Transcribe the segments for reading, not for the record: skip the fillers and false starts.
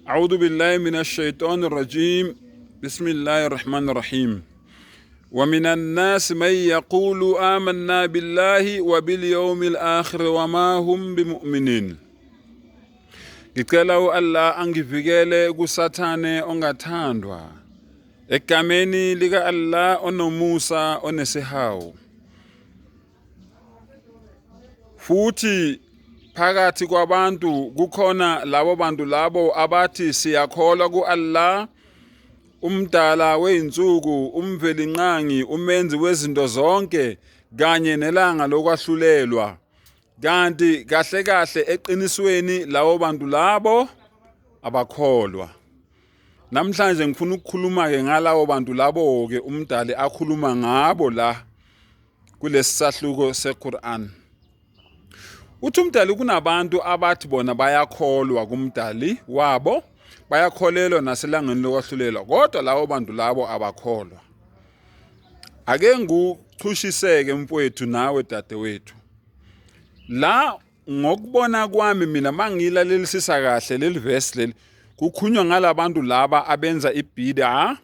أعوذ بالله من الشيطان الرجيم بسم الله الرحمن الرحيم ومن الناس من يقول آمنا بالله وباليوم الآخر وما هم بمؤمنين. Ngicela u-Allah angivikele kuSathane ongathandwa. Egameni lika-Allah onomusa onesihawu. Futhi phakathi kwabantu kukhona labo bantu labo abathi siyakholwa ku-Allah umdala wey'nsuku umvelinqangi umenzi wezinto zonke kanye nelanga lokwahlulelwa kanti kahle kahle eqinisweni labo bantu labo abakholwa. Namhlanje ngifuna ukukhuluma-ke ngalawo bantu labo-ke umdali akhuluma ngabo la kulesi sahluko seQuran. Uthi umdali kunabantu abathi bona bayakholwa kumdali wabo, bayakholelwa naselangeni lokwahlulelwa, kodwa labo bantu labo abakholwa. Ake nguchushiseke mfowethu nawe dadewethu. La ngokubona kwami mina mangilalelisisa kahle leli verse leli kukhulunywa ngalabantu laba abenza ibid'a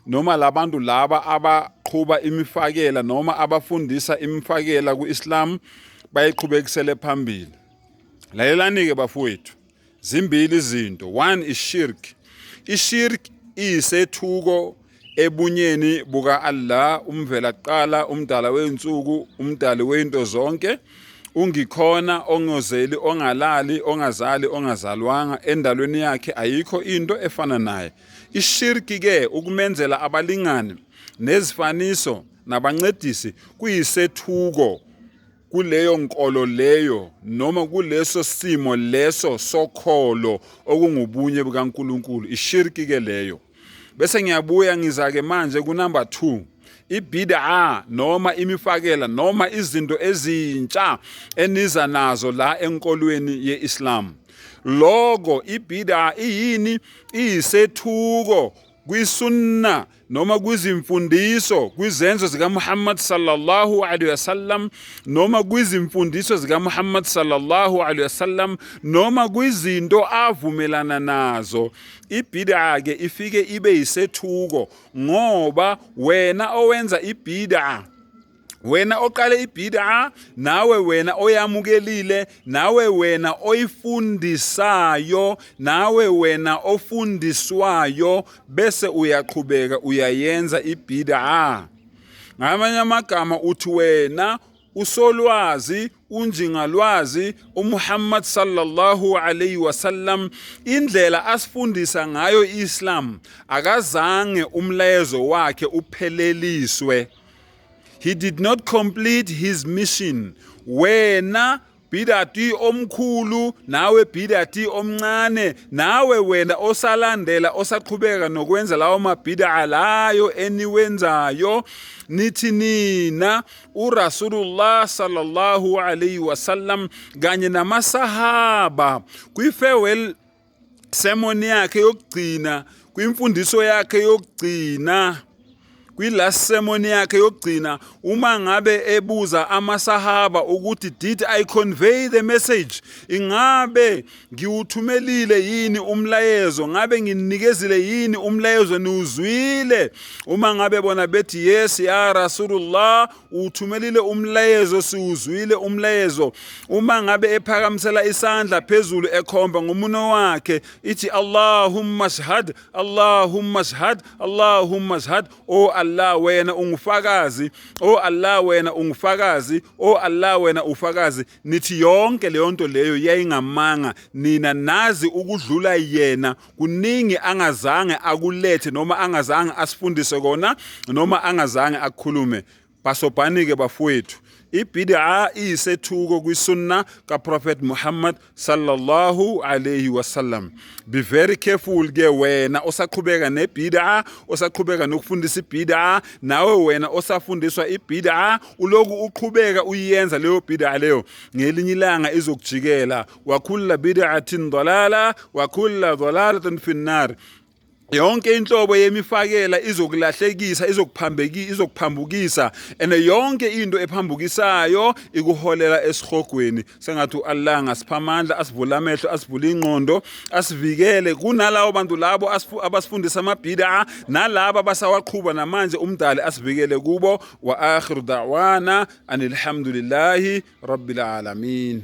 noma labantu laba abaqhuba imifakela noma abafundisa imifakela ku-Islam bayiqhubekisele phambili. Lalelani-ke bafowethu, zimbili izinto. One is shirk. Ishirk iyisethuko ebunyeni buka-Allah, umvela kuqala, umdala wezinsuku, umdali wezinto zonke, ungikhona, ongozeli, ongalali, ongazali, ongazalwanga, endalweni yakhe ayikho into efana naye. Ishirki ke ukumenzela abalingani nezifaniso nabancedisi kuyisethuko kuleyo nkolo leyo noma kuleso simo leso sokholo okungubunye bukaNkulunkulu. Ishirki ke leyo. Bese ngiyabuya ngiza ke manje ku number 2, ibid'a noma imifakela noma izinto ezintsha eniza nazo la enkolweni yeIslam. Loko ibid'a iyini? Iyisethuko kwisunna noma kwizimfundiso kwizenzo zikaMuhammad sallallahu alaihi wasallam noma kwizimfundiso zikaMuhammad sallallahu alaihi wasallam noma kwizinto avumelana nazo. Ibid'a ke ifike ibe yisethuko ngoba wena owenza ibid'a, wena oqale ibid'a, nawe wena oyamukelile, nawe wena oyifundisayo, nawe wena ofundiswayo, bese uyaqhubeka uyayenza ibid'a. Ngamanye amagama uthi wena usolwazi unjingalwazi uMuhammad sallallahu alayhi wasallam indlela asifundisa ngayo iIslam akazange umlayezo wakhe upheleliswe. He did not complete his mission. Wena bidati omkhulu, nawe bidati omncane, nawe wena osalandela osaqhubeka nokwenza lawo mabid'a layo eniwenzayo, nithi nina uRasulullah sallallahu alayhi wasallam kanye namasahaba kwi-farewell sermon yakhe yokugcina, kwimfundiso yakhe yokugcina, kwi-last sermon yakhe yokugcina, uma ngabe ebuza amasahaba ukuthi did I convey the message, ingabe ngiwuthumelile yini umlayezo, ngabe nginikezile yini umlayezo, niwuzwile? Uma ngabe bona bethi yes ya Rasulullah, uwuthumelile umlayezo, siwuzwile umlayezo. Uma ngabe ephakamisela isandla phezulu ekhomba ngomuno wakhe ithi Allahumma shahad, Allahumma shahad, Allahumma shahad, o Allah wena ungufakazi, o Allah wena ungufakazi, o Allah wena ufakazi. Nithi yonke leyo nto leyo yayingamanga, nina nazi ukudlula yena kuningi angazange akulethe noma angazange asifundise kona noma angazange akukhulume. Bhasobhani-ke bafowethu, ibid'a iyisethuko kwisunna kaProphet Muhammad sallallahu alayhi wasallam. Be very careful ke wena osaqhubeka nebid'a, osaqhubeka nokufundisa ibid'a, nawe wena osafundiswa ibid'a, uloku uqhubeka uyiyenza leyo bid'a leyo, ngelinye ilanga izokujikela. Wa kulla bid'atin dalala wa kulla dalalatin finnar. Yonke inhlobo yemifakela izokulahlekisa, izokuphambeki, izokuphambukisa, and yonke into ephambukisayo ikuholela esihogweni. Sengathi uAllah ngasipha amandla, asivule amehlo, asivule ingqondo, asivikele kunalawo bantu labo abasifundisa amabid'a nalaba abasawaqhuba namanje. Umdali asivikele kubo. Wa akhiru da'wana anilhamdulillahi rabbil alamin.